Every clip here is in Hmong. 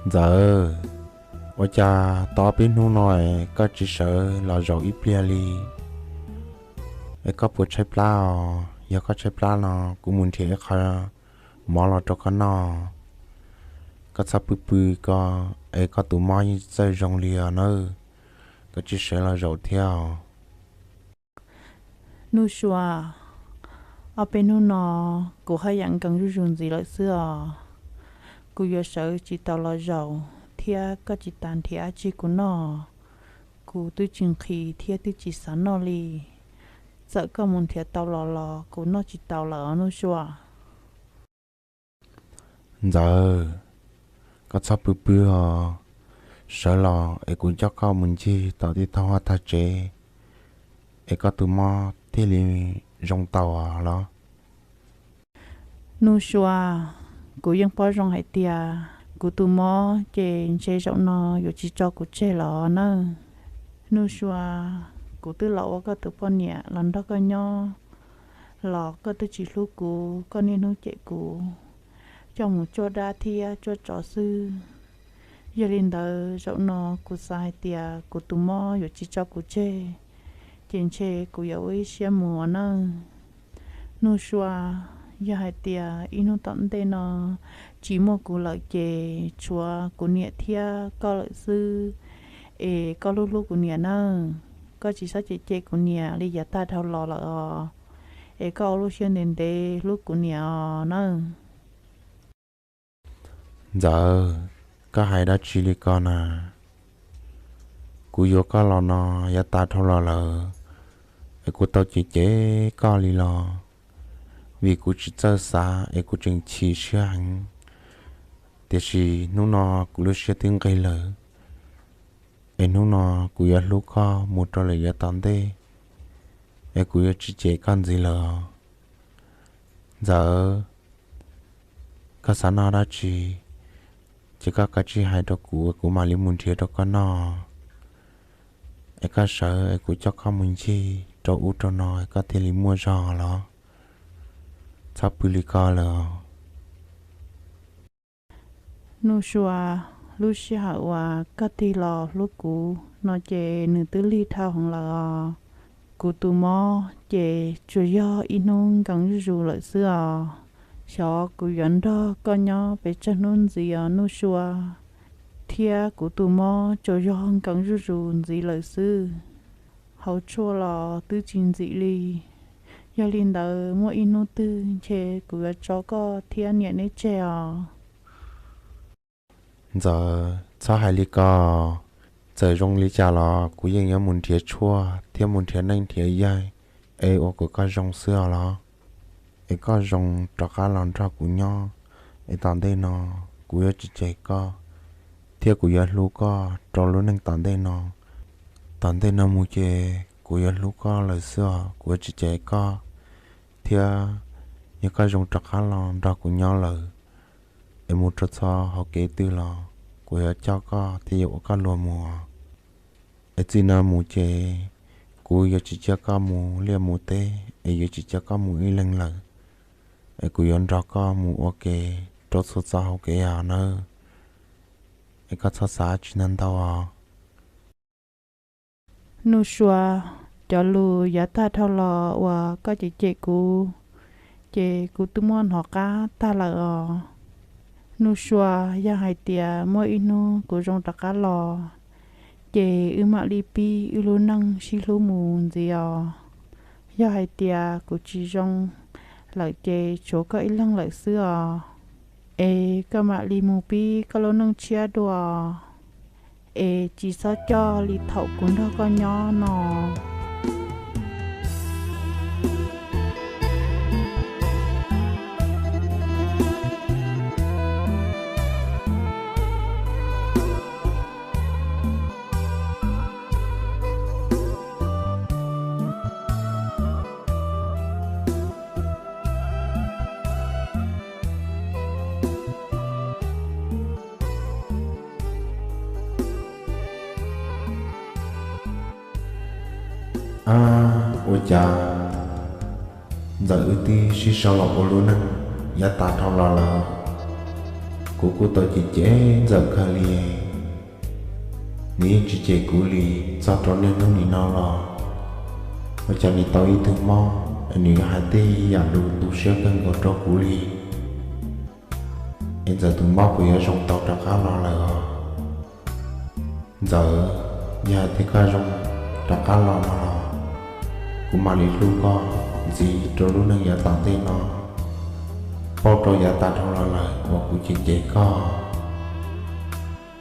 Ntxawm, ua cas tau ob peb hnub no koj tsis sawv los zaum ib pliag li? Es koj puas tshaib plab os? Yog koj tshaib plab no kuv mus nrhiav ib qho mov los rau koj noj. Koj txhob pw pw ko, es koj tus mob yeej txawj zoo li os nawb. Koj tsis sawv los zaum thiab os. Nuj Sua, ob peb hnub no kuv haj yam nkees zuj zus ntxiv lawm xwb os. Kuv yuav sawv tsis tau los zaum thiab koj tsis tas nrhiav dab tsi kuv noj. Kuv twb tsis nqhis thiab twb tsis xav noj li. Txawm koj mus nrhiav tau los los kuv noj tsis tau lawm os Nuj Sua. Ntxawm, koj txhob pw pw os. Sawv los es kuv coj koj mus ncig tom tej thaj huab thaj tsev, es koj tus mob thiaj li zoo tau los. Nuj Sua, kuv yeej paub zoo hais tias kuv tus mob ces ntshe zaum no yuav tsis tso kuv tseg los nawb. Nuj Sua, kuv twb los ua koj tus poj niam los nrog koj nyob, los koj twb tsis hlub kuv, koj niaj hnub cem kuv coj mus cuab dab thiab cuab tsov xwb. Yog li ntawd zaum no kuv xav hais tias kuv tus mob yuav tsis tso kuv tseg, ces ntshe kuv yuav ua ib siab mus nawb. Nuj Sua, yog hais tias ib hnub tom ntej no tsis muaj kuv lawm ces tshuav kuv niam thiab koj lawm xwb, es koj hlub hlub kuv niam nawb. Koj tsis txhob cem cem kuv niam li yav tag dhau los lawm os, es koj ua lub siab ntev ntev hlub kuv niam os nawb. Ntxawm, koj hais dab tsi li ko na? Kuv yuav koj los no yav tag dhau los lawm, es kuv tau cem cem koj li los vim kuv tsis txawj xav es kuv tseem chim siab heev. Tiam sis hnub no kuv lub siab twb nqig lawm, es hnub no kuv yuav hlub koj mus rau lawm yav tom ntej, es kuv yuav tsis cem koj ntxiv lawm. Ntxawm, koj xav noj dab tsi ces koj kav tsij hais rau kuv, kuv mam li mus nrhiav rau koj noj. Es koj sawv es kuv coj koj mus ncig rau ub rau no koj thiaj li muaj zog los. Txhob pw li ko lawm. Nuj Sua, lub sij hawm uas koj tig los hlub kuv no ces nws twb lig dhau heev lawm os. Kuv tus mob ces tsuas yog ib hnub nkees zuj zus lawm xwb os. Xyov kuv yuav nrog koj nyob pes tsawg hnub ntxiv os Nuj Sua, thiab kuv tus mob tsuas yog nkees zuj zus ntxiv lawm xwb. Hauv tshuaj los twb tsis ntxim li. Yog li ntawd muaj ib hnub twg ntshe kuv yuav tso koj thiab niam neb tseg os. Ntxawm, txhob hais li ko. Txawm zoo li cas los kuv yeej yuav mus nrhiav tshuaj thiab mus nrhiav neej nrhiav yaig es ua kom koj zoo xwb os los. Es koj zoo rov qab los nrog kuv nyob, es tom ntej no kuv yuav tsis cem koj, thiab kuv yuav hlub koj rau lub neej tom ntej no. Tom ntej no mus ces kuv yuav hlub koj lawm xwb os, kuv yuav tsis cem koj. Thiab yog koj zoo rov qab los nrog kuv nyob lawm, es mus rau txog hauv kev twg los kuv yuav coj koj thiab yuav ua koj luag mus. Es txij no mus ces kuv yuav tsis coj koj mus liaj mus teb, es yuav tsis coj koj mus ib leeg lawm. Es kuv yuav nrog koj mus ua ke rau txhua txoj hauv kev os nawb. Es koj txhob xav tsis ntau ntau os. Nuj Sua, cov lus yav tag dhau los uas koj cem cem kuv, ces kuv twb muab hnov qab tag lawm os. Nuj Sua, yog hais tias muaj ib hnub kuv zoo rov qab los, ces wb mam li pib wb lub neej sib hlub mus ntxiv os. Yog hais tias kuv tsis zoo lawm ces tshuav koj ib leeg lawm xwb os. Es koj mam li mus pib koj lub neej tshiab dua, es tsis txhob coj li thaum kuv nrog koj nyob no. Ab, ua cas Ntxawm wb twb sib sau los ua lub neej yav tas dhau los lawm, Kuv kuj tau cem cem Ntxawm kawg li, nws yeej tsis cem kuv li. Txog rau niaj hnub nim no los ua cas nws tau ib tug mob, nws yuav hais tej yam lus tu siab kawg nkaus rau kuv li. Es Ntxawm tus mob puas yuav zoo tau rov qab los lawm os? Ntxawm, yog hais tias koj zoo rov qab los no los kuv mam li hlub koj ntxiv rau lub neej yav tom ntej no. Pauj rau yav tas dhau los lawm uas kuv cem cem koj.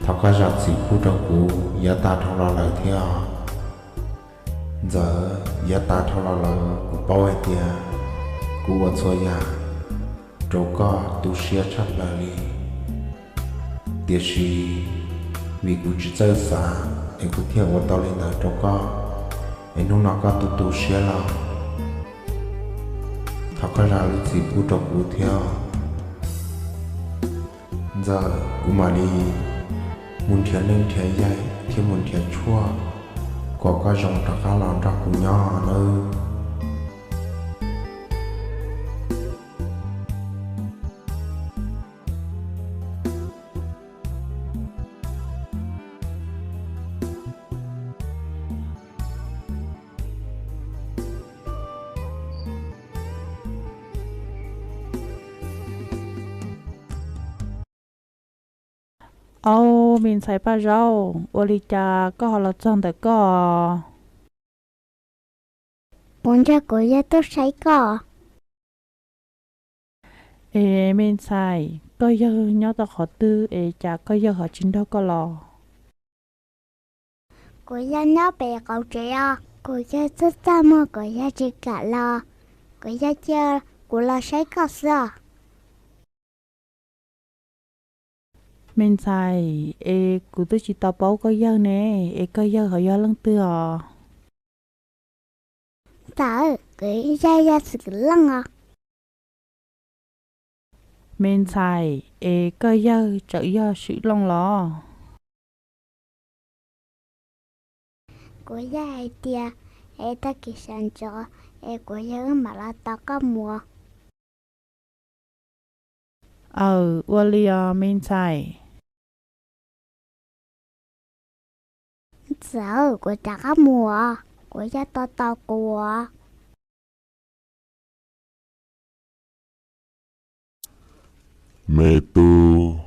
Thov koj zam txim pub rau kuv yav tas dhau los lawm thiab. Ntxawm, yav tas dhau los lawm kuv paub hais tias kuv ua txhua yam rau koj tu siab tshaj plaws li. Tiam sis vim kuv tsis txawj xav es kuv thiaj ua tau li ntawd rau koj, es hnub no koj tu tu siab los thov koj zam lub txim pub rau kuv thiab. Ntxawm, kuv mam li mus nrhiav neej nrhiav yaig thiab mus nrhiav tshuaj kom koj zoo rov qab los nrog kuv nyob nawb. Au, me ntxhais Paj Zaub, ua li cas koj ho los txog ntawm koj? Kuv nrog kuv yawg tuaj saib koj. Es me ntxhais, koj yawg nyob tau qhov twg es cas koj yawg ho tsis nrog koj los? Kuv yawg nyob pem qaum tsev os. Kuv yawg txaj txaj muag, kuv yawg tsis kam los. Kuv yawg cia kuv los saib koj xwb os. Me ntxhais, es kuv twb tsis tau paub koj yawg ne, es koj yawg ho yog leej twg os? Ntxawm, kuv yawg yog Xwm Looj os. Me ntxhais, es koj yawg tseem yog Swm Looj los? Kuv yawg hais tias es tag kis sawv ntxov es kuv yawg wb mam los tos koj mus. Aw, ua li os me ntxhais. Ntxawm, kuv rov qab mus os, kuv yawg tos tos kuv os. Me tub,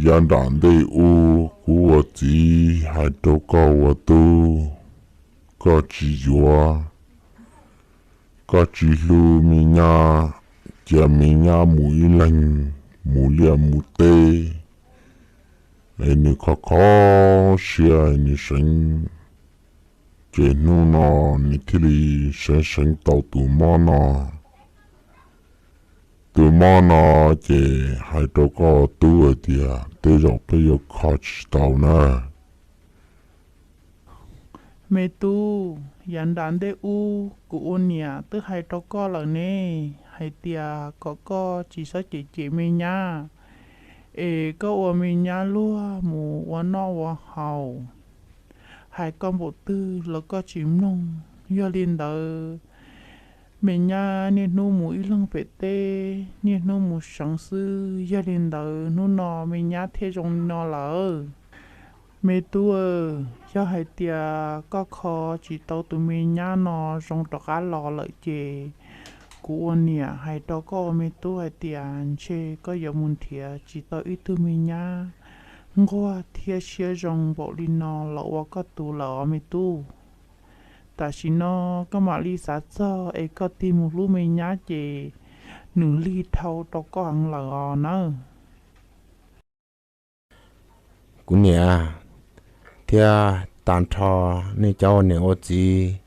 yav nram ntej ub kuv ua txiv hais rau koj ua tub, koj tsis yuav, koj tsis hlub me nyab, cia me nyab mus ib leeg, mus liaj mus teb, es nws kho kho siab nws seev, ces hnub no nws thiaj li seev seev tau tus mob no. Tus mob no ces hais rau koj tub hais tias tej zaum peb yuav kho tsis tau na. Me tub, yav nram ntej ub kuv ua niam twb hais rau koj lawm ne, hais tias kom koj tsis txhob cem cem me nyab, es koj ua me nyab luag mus ua noj ua haus, hais koj npaum twg los koj tsis mloog. Yog li ntawd, me nyab niaj hnub mus ib leeg pem teb, niaj hnub mus seev xwb. Yog li ntawd hnub no me nyab thiaj zoo li no lawm. Me tub, yog hais tias koj kho tsis tau tus me nyab no zoo rov qab los lawm ces kuv ua niam hais rau koj ua me tub hais tias ntshe koj yuav mus nrhiav tsis tau ib tug me nyab nquag thiab siab zoo npaum li no los ua koj tus lawm os me tub. Tam sim no koj mam li xav txog es koj tig mus hlub me nyab ces nws lig dhau rau koj heev lawm os nawb. Kuv niam thiab tag nrho nej cov ua niam ua txiv,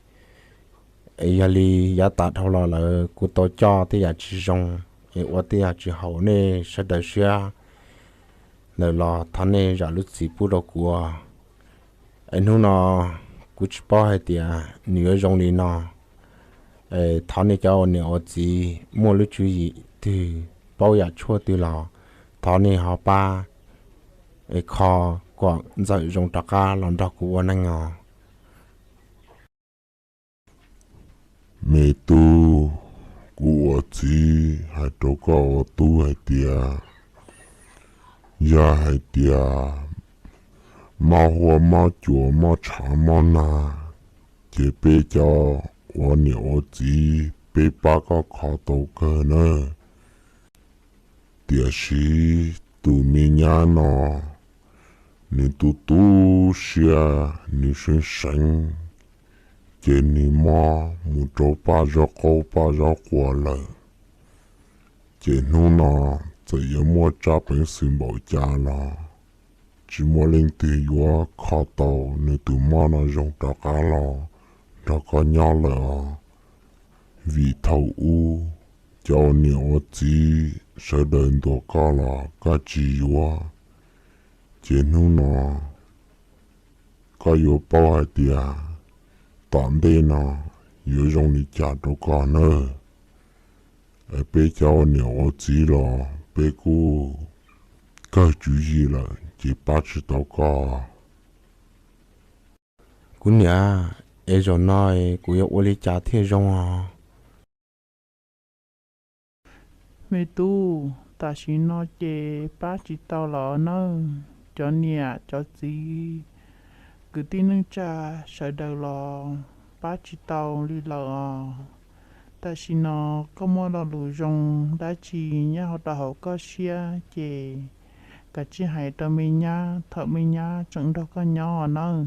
es yog li yav tas dhau los lawm kuv tau coj tej yam tsis zoo, es ua tej yam tsis haum nej sawv daws siab lawm los thov nej zam lub txim pub rau kuv. Es hnub no kuv tsis paub hais tias nws yuav zoo li no. Es thov nej cov ua niam ua txiv muaj lub tswv yim twg, paub yam tshuaj twg los thov nej ho pab es kho kom Ntxawm zoo rov qab los nrog kuv ua neej os. Me tub, kuv ua txiv hais rau koj ua tub hais tias Yog hais tias mob huab mob cua mob tshav mob nag, ces peb cov ua niam ua txiv peb pab koj kho tau kawg nawb. Tiam sis tus me nyab no, nws tu tu siab, nws seev seev, ces nws mob mus rau paj zaub qaub paj zaub qua lawm. Ces hnub no txawm yuav muaj tsab peev xwm npaum cas los tsis muaj leej twg yuav kho tau nws tus mob no zoo rov qab los nrog koj nyob lawm os. Vim thaum ub cov ua niam ua txiv sawv daws ntuas koj los koj tsis yuav, ces hnub no koj yuav paub hais tias tom ntej no yuav zoo li cas rau koj nawb. Peb cov ua niam ua txiv los peb kuj kawg tswv yim lawm ces pab tsis tau koj. Kuv niam, es zaum no kuv yuav ua li cas thiaj zoo os? Me tub, tam sim no ces pab tsis tau los nawb. Cov niam cov txiv, kwv tij neej tsa sawv daws los pab tsis tau li lawm os. Tam sim no koj muaj lo lus zoo dab tsi nyob hauv rau hauv koj siab ces kav tsij hais rau me nyab thaum me nyab tseem nrog koj nyob nawb.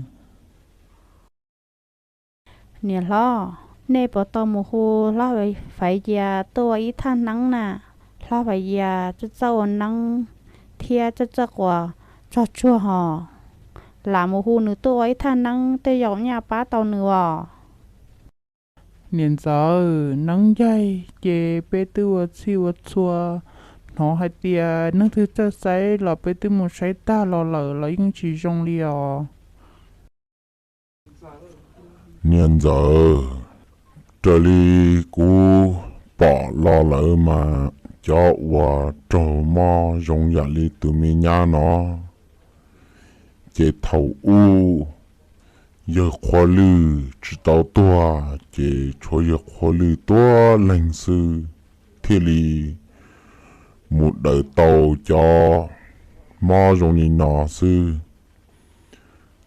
Niam hlob, nej puas tau mus hu hlob Faiv Yias tuaj ua ib thaj neeb na? Hlob Faiv Yias txawj txawj ua neeb thiab txawj txawj quas tsog tsuag hos. Lam mus hu nws tuaj ua ib thaj neeb tej zaum nyaj pab tau nws os. Niam ntxawm, neeb ncaig ces peb twb ua txhij ua txhua, hnov hais tias neeg twg txawj xaiv los peb twb mus saib tag los lawm los yeej tsis zoo li os. Niam ntxawm, raws li kuv pom los lawm mas cov uas raug mob zoo yam li tus me nyab no, ces thaum ub yawg Qhua Lwj tsis tau tuag ces tshuav yawg Qhua Lwj tuab leeg xwb thiaj li mus daws tau cov mob zoo li no xwb.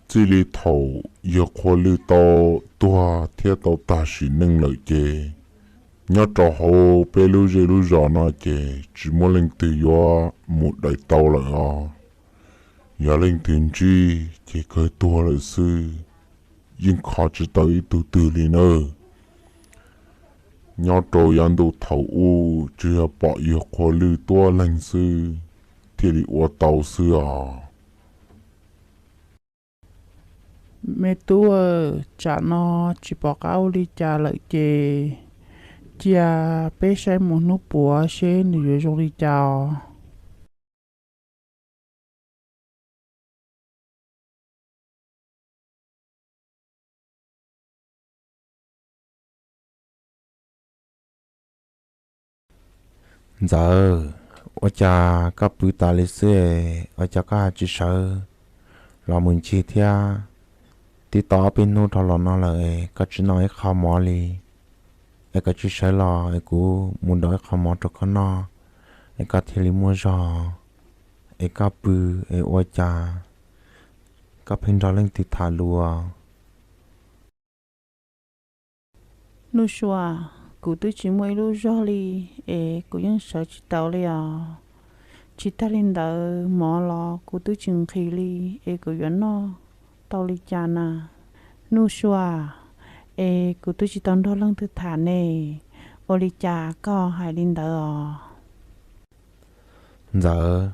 Txij li thaum yawg Qhua Lwj tau tuag thiab tau tag sim neej lawm ces nyob rau hauv peb lub zej lub zos no ces tsis muaj leej twg yuav mus daws tau lawm os. Yog leej twg ntsib ces kawg tuag lawm xwb, yeej kho tsis tau ib tug twg li nawb. Nyob rau yav ntuj thaum ub tsuas yog pom yawg Qhua Lwj tuab leeg xwb thiaj li ua tau xwb os. Me tub, tsam no tsis pom qab ua li cas lawm ces cia peb saib mus hnub puav seb nws yuav zoo li cas os. Ntxawm, ua cas koj pw tas li xwb, ua cas koj ho tsis sawv los mus ncig thiab? Twb tau ob peb hnub dhau los no lawm es koj tsis noj ib qho mov li. Es koj tsis sawv los es kuv mus ntaus ib qho mov rau koj noj, es koj thiaj li muaj zog. Es koj pw, es ua cas koj pheej nrog leej twg tham lus? Nuj Sua, kuv twb tsis muaj ib lub zog li, es kuv yeej sawv tsis tau li os. Tsis tag li ntawd mov los kuv twb tsis nqhis li, es kuv yuav noj tau li cas na? Nuj Sua, es kuv twb tsis tau nrog leej twg tham ne, ua li cas koj hais li ntawd os? Ntxawm,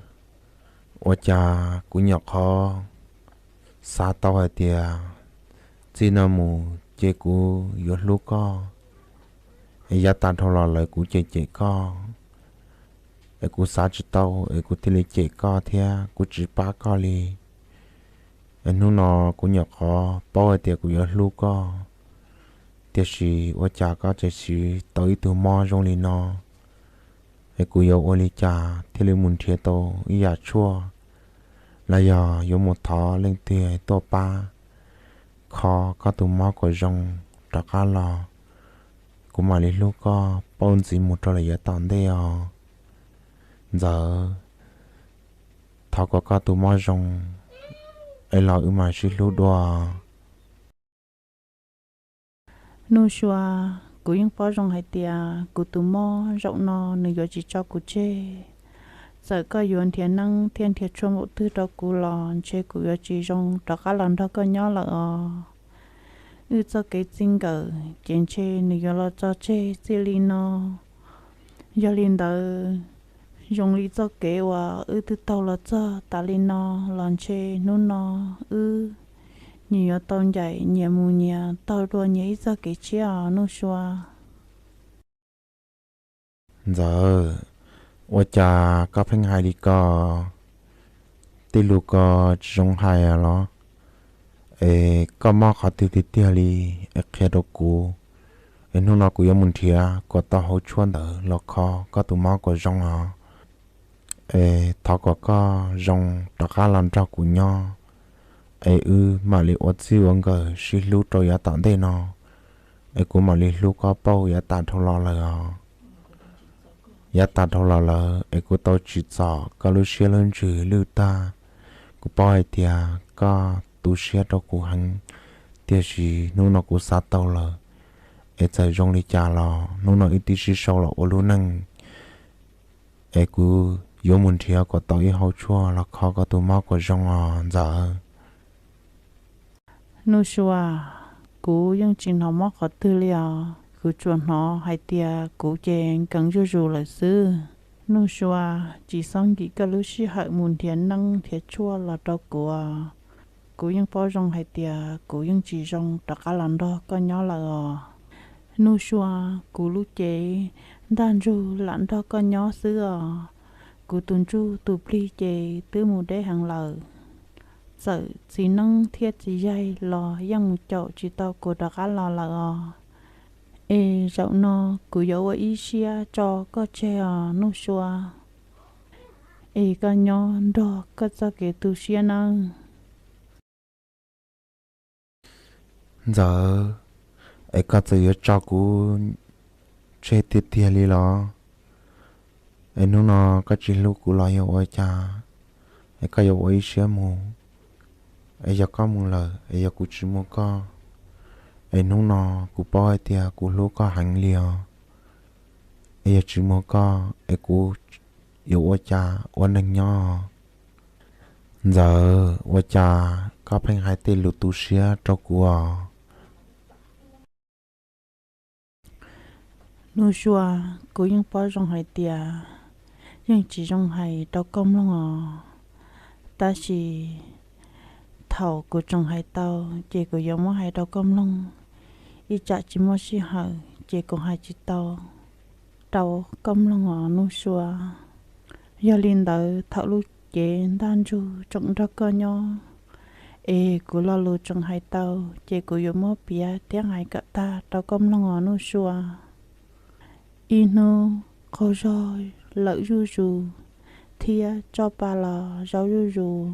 ua cas kuv nyuam qhuav xav tau hais tias txij no mus ces kuv yuav hlub koj, es yav tas dhau los lawm kuv cem cem koj, es kuv xav tsis tau es kuv thiaj li cem koj thiab kuv tsis pab koj li. Es hnub no kuv nyuam qhuav paub hais tias kuv yuav hlub koj, tiam sis ua cas koj tseem siv tau ib tug mob zoo li no. Es kuv yuav ua li cas thiaj li mus nrhiav tau ib yam tshuaj, los yog yuav mus thov leej twg tuaj pab kho koj tus mob kom zoo rov qab los, kuv mam li hlub koj paub ntxiv mus rau lawm yav tom ntej os. Ntxawm, thov kom koj tus mob zoo, es los wb mam sib hlub dua. Nuj Sua, kuv yeej paub zoo hais tias kuv tus mob zaum no nws yuav tsis tso kuv tseg. Txawm koj yuav nrhiav neeb thiab nrhiav tshuaj npaum twg rau kuv los ntshe kuv yuav tsis zoo rov qab los nrog koj nyob lawm os. Wb txoj kev txij nkawm ces ntshe nws yuav los tso tseg txij li no. Yog li ntawd, zoo li txoj kev uas wb twb taug los txog tas li no los ntshe hnub no wb nyias yuav tau ncaim nyias mus nyias taug dua nyias ib txoj kev tshiab os Nuj Sua. Ntxawm, ua cas koj pheej hais li ko? Tej lus ko tsis zoo hais los? Es koj mob qhov twg tiag tiag li es qhia rau kuv, es hnub no kuv yuav mus nrhiav kom tau hauv tshuaj ntawd los kho koj tus mob kom zoo os. Es thov kom koj zoo rov qab los nrog kuv nyob, es wb mam li ua txij ua nkawm sib hlub rau yav tom ntej no, es kuv mam li hlub koj pauj yav tas dhau los lawm os. Yav tas dhau los lawm es kuv tau tsim txom koj lub siab lub ntsws lwj tag. Kuv paub hais tias koj tu siab rau kuv heev, tiam sis hnub no kuv xav tau lawm, es txawm zoo li cas los hnub no wb twb sib sau los ua lub neej, es kuv yuav mus nrhiav kom tau ib hauv tshuaj los kho koj tus mob kom zoo os Ntxawm. Nuj Sua, kuv yeej tsis hnov mob qhov twg li os. Kuv tsuas hnov hais tias kuv ces nkees zuj zus lawm xwb. Nuj Sua, tsis txhob nkim koj lub sij hawm mus nrhiav neeb nrhiav tshuaj los rau kuv. Kuv yeej paub zoo hais tias kuv yeej tsis zoo rov qab los nrog koj nyob lawm os. Nuj Sua, kuv lub cev ntaj ntsug lam nrog koj nyob xwb os. Kuv tus ntsuj tus plig ces twb mus deb heev lawm. Txawm txiv neeb thiab txiv yaig los yeej mus caum tsis tau kuv rov qab los lawm os. Es zaum no kuv yuav ua ib siab tso koj tseg os Nuj Sua. Es koj nyob nrog koj txoj kev tu siab nawb. Ntxawm, es koj txawm yuav tso kuv tseg tiag tiag li los? Es hnub no koj tsis hlub kuv los yog ua cas? Es koj yuav ua ib siab mus? Es yog koj mus lawm es yog kuv tsis muaj koj, es hnub no kuv paub hais tias kuv hlub koj heev li os. Es yog tsis muaj koj es kuv yuav ua cas ua neeg nyob? Ntxawm, ua cas koj pheej hais tej lus tu siab rau kuv os? Nuj Sua, kuv yeej paub zoo hais tias yeej tsis zoo hais rau koj mloog os, tab sis thaum kuv tseem hais tau ces kuv yuav muab hais rau koj mloog. Ib tsam tsis muaj sij hawm ces kuv hais tsis tau rau koj mloog os Nuj Sua. Yog li ntawd thaum lub cev ntaj ntsug tseem nrog koj nyob, es kuv lo lus tseem hais tau ces kuv yuav muab piav thiab hais kom tag rau koj mloog os Nuj Sua. Ib hnub qaug zog lawm zuj zus, thiab tsob pa los zaub zuj zus.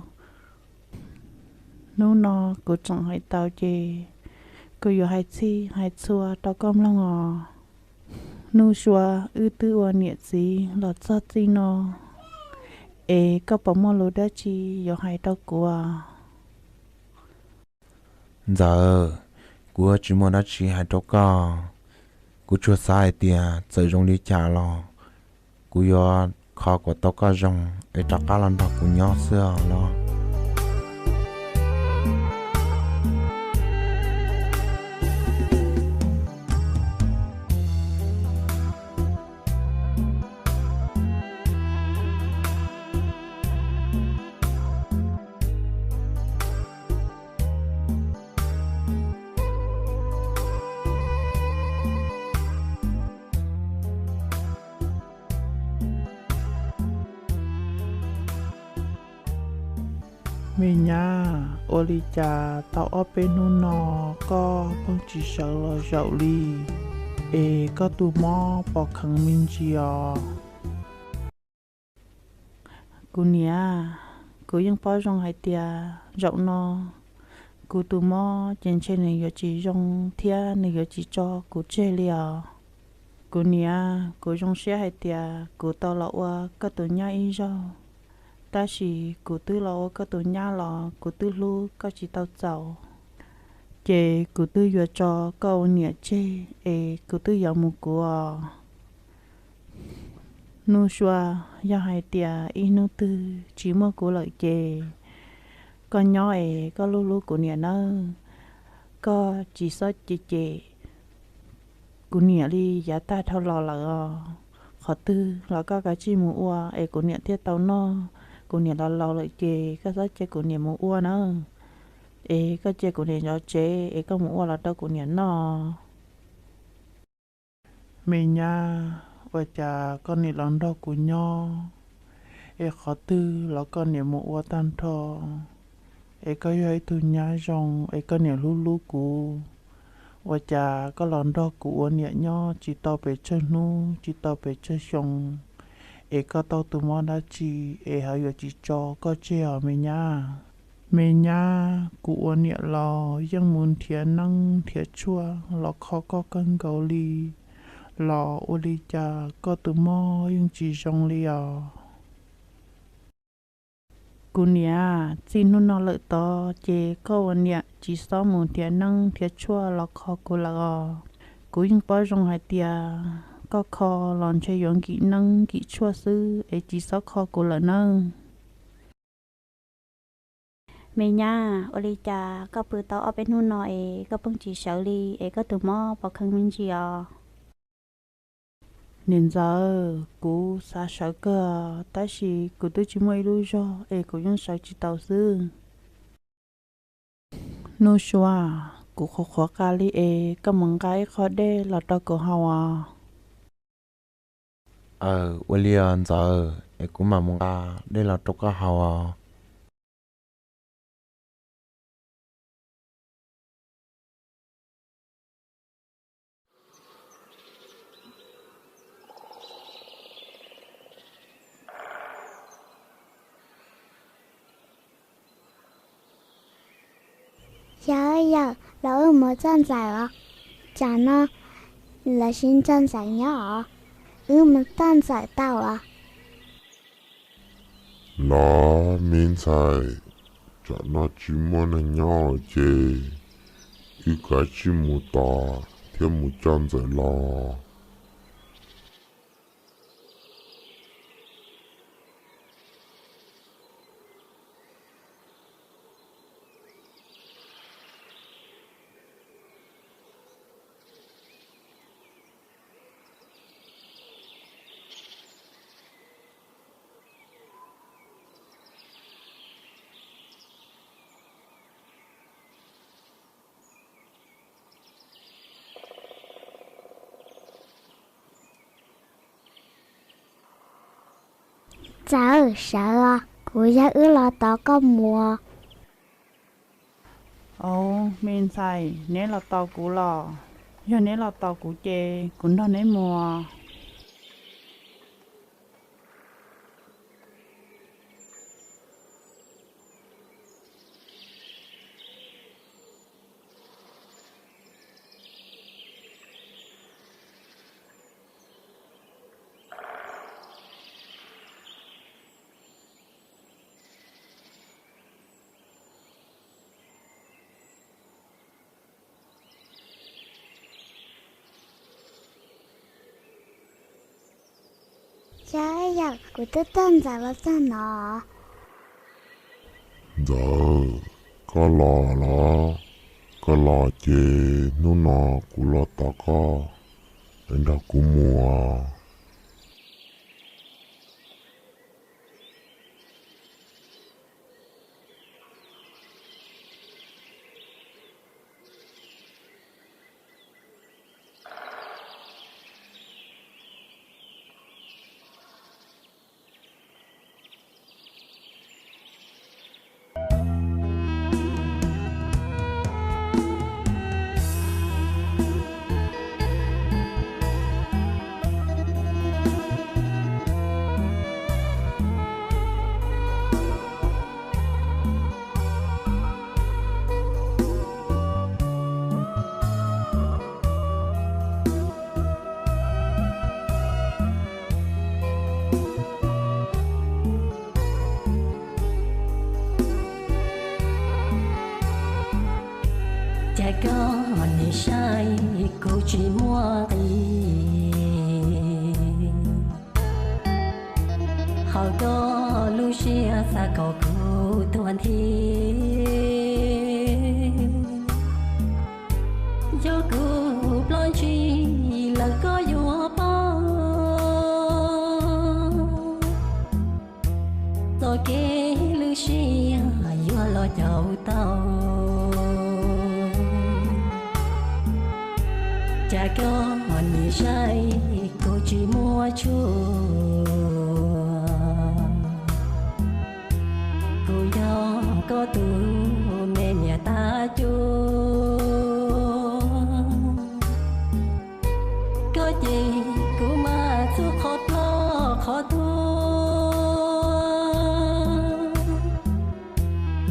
Hnub no kuv tseem hais tau ces kuv yuav hais txhij hais txhua rau koj mloog os. Nuj Sua, wb twb ua niam txiv los txog txij no, es koj puas muaj lus dab tsi yuav hais rau kuv? Ntxawm, kuv tsis muaj dab tsi hais rau koj. Kuv tsuas xav hais tias txawm zoo li cas los kuv yuav kho kom tau koj zoo es rov qab los nrog kuv nyob xwb os los. Me nyab, ua li cas tau ob peb hnub no koj pheej tsis sawv los zaum li? Es koj tus mob pom kheev me ntsis os? Kuv niam, kuv yeej paub zoo hais tias zaum no kuv tus mob ces ntshe nws yuav tsis zoo thiab nws yuav tsis tso kuv tseg li os. Kuv niam, kuv zoo siab hais tias kuv tau los ua koj tus nyab ib zaug, Tab sis kuv twb los ua koj tus nyab los kuv twb hlub koj tsis tau txaus, ces kuv twb yuav tso koj ua niam tseg es kuv twb yuav mus kuv os. Nuj Sua, yog hais tias ib hnub twg tsis muaj kuv lawm ces koj nyob es koj hlub hlub kuv niam nawb, koj tsis txhob cem cem kuv niam li, yav tag dhau los lawm os. Qhov twg los koj kav tsij mus ua es kuv niam thiaj tau noj. Kuv niam los laus lawm ces koj txhob cia kuv niam mus ua nawb, es koj cia kuv niam zov tsev es koj mus ua los rau kuv niam noj. Me nyab, ua cas koj niam los nrog kuv nyob es qhov twg los koj niam mus ua tag nrho, es koj yog ib tug nyab zoo es koj niam hlub hlub kuv, ua cas koj los nrog kuv ua niam nyob tsis tau pes tsawg hnub tsis tau pes tsawg xyoo, es koj tau tus mob dab tsi es ho yuav tsis tso koj tseg os me nyab? Me nyab, kuv ua niam los yeej mus nrhiav neeb nrhiav tshuaj los kho koj kawg nkaus li, los ua li cas koj tus mob yeej tsis zoo li os? Kuv niam, txij hnub no lawm tod ces koj ua niam tsis txhob mus nrhiav neeb nrhiav tshuaj los kho kuv lawm os. Kuv yeej paub zoo hais tias koj kho los ntshe yuav nkim neeb nkim tshuaj xwb es tsis txhob kho kuv lawm nawb. Me nyab, ua li cas koj pw tau ob peb hnub no es koj pheej tsis sawv li es koj tus mob puas kheev me ntsis os? Niam ntxawm, kuv xav sawv kawg tab sis kuv twb tsis muaj ib lub zog es kuv yeej sawv tsis tau xwb. Nuj Sua, kuv qhuav qhuav qa li es koj mus nqa ib qho dej los rau kuv haus os. Aw, ua li os ntxawm, es kuv mam mus nqa dej los rau koj haus os. Yawm yawm, los wb mus txog ntxawm os. Tsam no lawv siv nrog ntxawm nyob os, wb mus txog ntxawm tau os. Los me ntxhais, tsam no tsis muaj neeg nyob ces wb kav tsij mus tos thiab mus coj ntxawm los. Ntxawm, sawv os, kuv yog wb los tos koj mus. Au, me ntxhais, neb los tos kuv los? Yog neb los tos kuv ces kuv nrog neb mus. Yawm yawm, kuv twb coj ntxawm los txog no. Ntxawm, koj los los? Koj los ces hnub no kuv los tos koj, es nrog kuv mus. Koj lub siab xav kom kuv tuag nthi, yog kuv ploj ntshis lawm koj yuav paub. Txoj kev lwj siab yuav los caum tau, cas koj nim saib kuv tsis muaj tshuaj. Kuv yog koj tus me niam tab cuab, koj ces kuv mas txhua qhov ploj qhov tuag.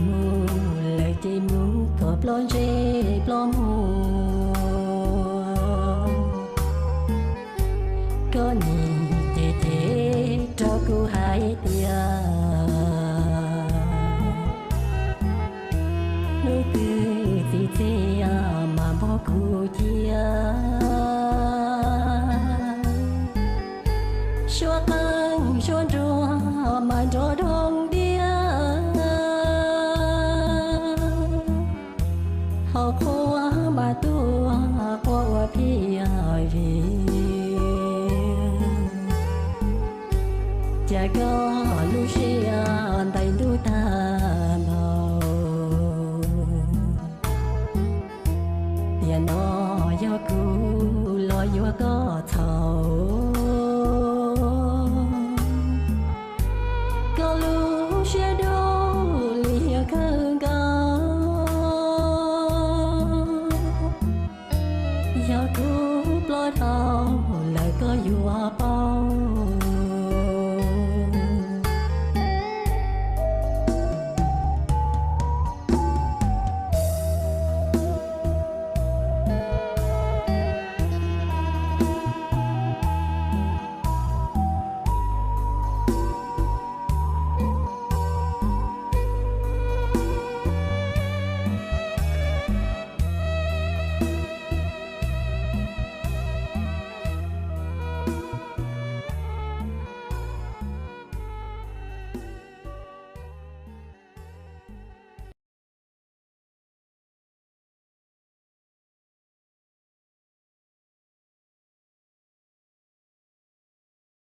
Mus lawm ces mus kom ploj ntsej ploj muag, koj nim cem cem rau kuv hais tias hnub twg txiv txiv mas npog kuv cia. Suab qeej suab nruas mas nrov doog diab, hos qhua mas tuaj quaj ua phiaj vim, cas koj lub siab ntais ntuj tag npaum. Tiam no yog kuv los yuav koj txhaum, koj lub siab dub liam kawg nkaus. Yog kuv ploj dhau lawm koj yuav paub.